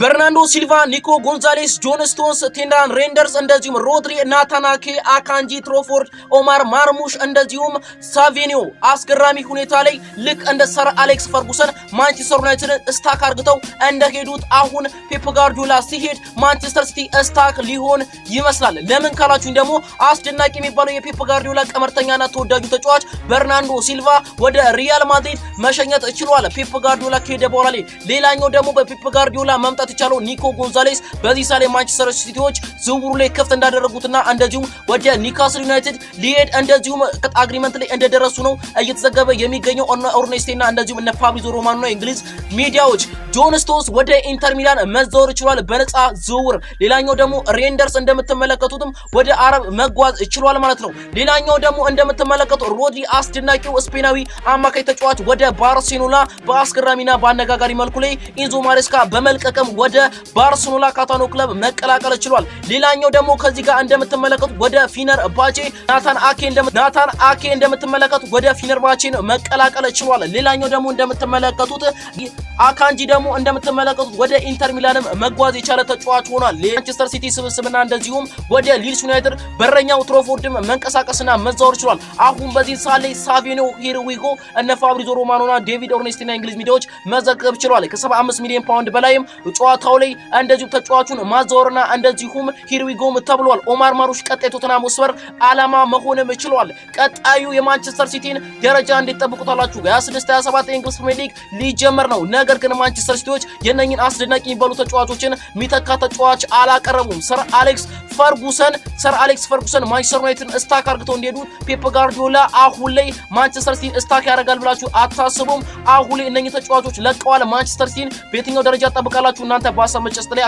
በርናንዶ ሲልቫ፣ ኒኮ ጎንዛሌስ፣ ጆን ስቶንስ፣ ቲጃኒ ሬንደርስ እንደዚሁም ሮድሪ፣ ናታን አኬ፣ አካንጂ ትሮፎርድ፣ ኦማር ማርሙሽ እንደዚሁም ሳቪኒዮ አስገራሚ ሁኔታ ላይ ልክ እንደ ሰር አሌክስ ፈርጉሰን ማንቸስተር ዩናይትድን stuck አርግተው እንደሄዱት አሁን ፔፕ ጋርዲዮላ ሲሄድ ማንቸስተር ሲቲ stuck ሊሆን ይመስላል። ለምን ካላችሁኝ ደግሞ አስደናቂ የሚባለው የፔፕ ጋርዲዮላ ቀመርተኛና ተወዳጁ ተጫዋች በርናንዶ ሲልቫ ወደ ሪያል ማድሪድ መሸኘት ችሏል፣ ፔፕ ጋርዲዮላ ከሄደ በኋላ ላይ። ሌላኛው ደግሞ በፔፕ ጋርዲዮላ መምጣት የቻለው ኒኮ ጎንዛሌስ በዚህ ሳሌ ማንቸስተር ሲቲዎች ዝውውሩ ላይ ክፍት እንዳደረጉትና እንደዚሁም ወደ ኒውካስል ዩናይትድ ሊሄድ እንደዚሁም agreement ላይ እንደደረሱ ነው እየተዘገበ የሚገኘው ኦርኔስቴና እንደዚሁም እነ ፋብሪዞ ሮማኖ ነው የእንግሊዝ ሚዲያዎች። ጆን ስቶንስ ወደ ኢንተር ሚላን መዛወር ችሏል በነፃ ዝውውር። ሌላኛው ደግሞ ሬንደርስ እንደምትመለከቱትም ወደ አረብ መጓዝ ችሏል ማለት ነው። ሌላኛው ደግሞ እንደምትመለከቱ ሮድሪ፣ አስደናቂው ስፔናዊ አማካይ ተጫዋች፣ ወደ ባርሴሎና በአስገራሚና በአነጋጋሪ መልኩ ላይ ኢንዞ ማሬስካ በመልቀቅም ወደ ባርሴሎና ካታላኑ ክለብ መቀላቀል ችሏል። ሌላኛው ደግሞ ከዚህ ጋር እንደምትመለከቱት ወደ ፊነር ባቼ ናታን አኬ እንደምትመለከቱት ወደ ፊነር ባቼን መቀላቀል ችሏል። ሌላኛው ደግሞ እንደምትመለከቱት አካንጂ ደግሞ እንደምትመለከቱት ወደ ኢንተር ሚላንም መጓዝ የቻለ ተጫዋች ሆኗል። ማንቸስተር ሲቲ ስብስብና እንደዚሁም ወደ ሊድስ ዩናይትድ በረኛው ትሮፎርድም መንቀሳቀስና መዛወር ችሏል። አሁን በዚህ ሰዓት ላይ ሳቪኒዮ here we go እነ ፋብሪዞ ሮማኖና ዴቪድ ኦርኔስቲና እንግሊዝ ሚዲያዎች መዘገብ ችሏል። ከ75 ሚሊዮን ፓውንድ በላይም ጨዋታው ላይ እንደዚሁ ተጫዋቹን ማዛወርና እንደዚሁም here we go ም ተብሏል። ኦማር ማሩሽ ቀጣይ ቶተንሃም ሆትስፐር አላማ መሆንም ችሏል። ቀጣዩ የማንቸስተር ሲቲን ደረጃ እንዴት ጠብቁታላችሁ? 26 27 የእንግሊዝ ፕሪሚየር ሊግ ሊጀመር ነው። ነገር ግን ማንቸስተር ሲቲዎች የነኝን አስደናቂ የሚባሉ ተጫዋቾችን ሚተካ ተጫዋች አላቀረቡም። ሰር አሌክስ ፈርጉሰን ማንቸስተር ዩናይትድን stuck አርግተው እንደሄዱ ፔፕ ጋርዲዮላ አሁን ላይ ማንቸስተር ሲቲን stuck ያደርጋል ብላችሁ አታስቡም? አሁን ላይ እነኚህ ተጫዋቾች ለቀዋል። ማንቸስተር ሲቲን በየትኛው ደረጃ ጠብቃላችሁ እናንተ? በሀሳብ መስጫ ላይ።